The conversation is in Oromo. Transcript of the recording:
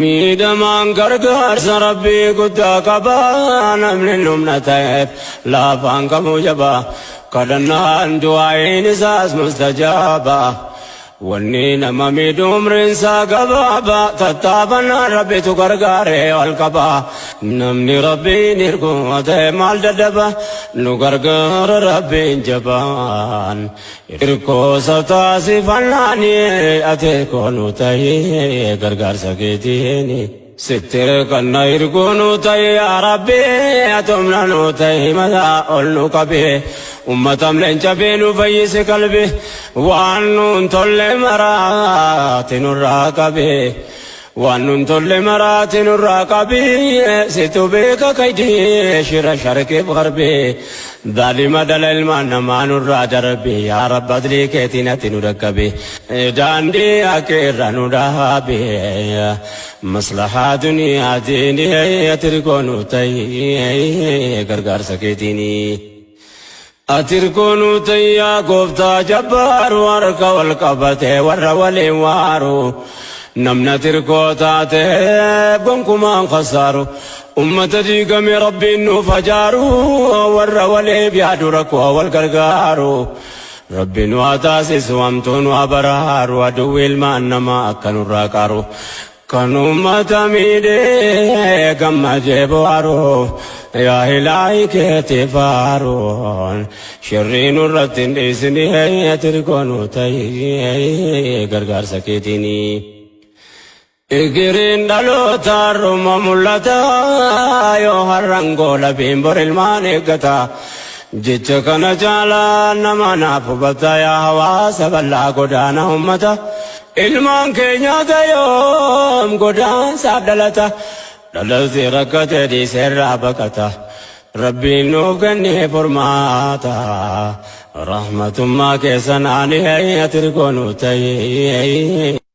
Miidhamaan gargaarsa Rabbii guddaa qaba, namni humna ta'eef laafaan qabu jaba, kadhannaan du'aa'iin isaas mustajaaba. Wanni nama miidhu umriin isaa gabaaba, tattaafannaan Rabbitu gargaaree ol qaba. Namni Rabbiin hirkuu ta'e maal dadhaba, nu gargaara Rabbiin jabaan. Hirkoo taasifannaani ati hirkoo nu ta'e gargaarsa keetiini. Sitti hirkanna hirkoo nu ta'e yaa Rabbi, ati humna nu ta'e mataa ol nu qabe. Ummatam leenca nu fayyise qalbi, waan nuun tolle maraati nurraa qabe. Waan nuun tolle maraati nurraa qabe, situ beeka kaydii shira sharqiif garbe. Zaalima dhala ilmaan namaa nurraa darbe, yaa Rabbi adlii keetiin ati nu dhaqqabe. Daandii akka irra nu dhaabe. Maslahaa duniyaatiin ati hirkoo nu ta'e gargaarsa keetiini. Ati hirkoo nu ta'e yaa gooftaa jabbaaru, harka wal qabate warra waliin waaru. Namni ati hirkoo taate gonkumaan khasaaru. Ummata diigame Rabbiin nuuf ajaaru, warra waliif yaadu rakkoo wal gargaaru. Rabbi nu haa taasisu, hamtuu nu haa baraaru, aduwwi ilmaan namaa akka nurraa qaaru. Kan ummata miidhee gammadee bohaaru, yaa ilaahi keetii faaruun. Shirrii nurratti hin dhiisini, ati hirkoo nu ta'e gargaarsa keetiini. Igiriin dhaloota har'uma mul'ata, yoo har'an goolabiin bor ilmaan eeggata. Jecha kana caalaa nama naaf hubata, yaa hawaasa bal'aa godaana ummata. Ilmaan keenya gayoom godaansaaf dhalata. Dhalatti rakkate dhiiseerraa baqata. Rabbiin nuuf kennee furmaata. Rahmatummaa keessan ani ati hirkoo nu ta'e.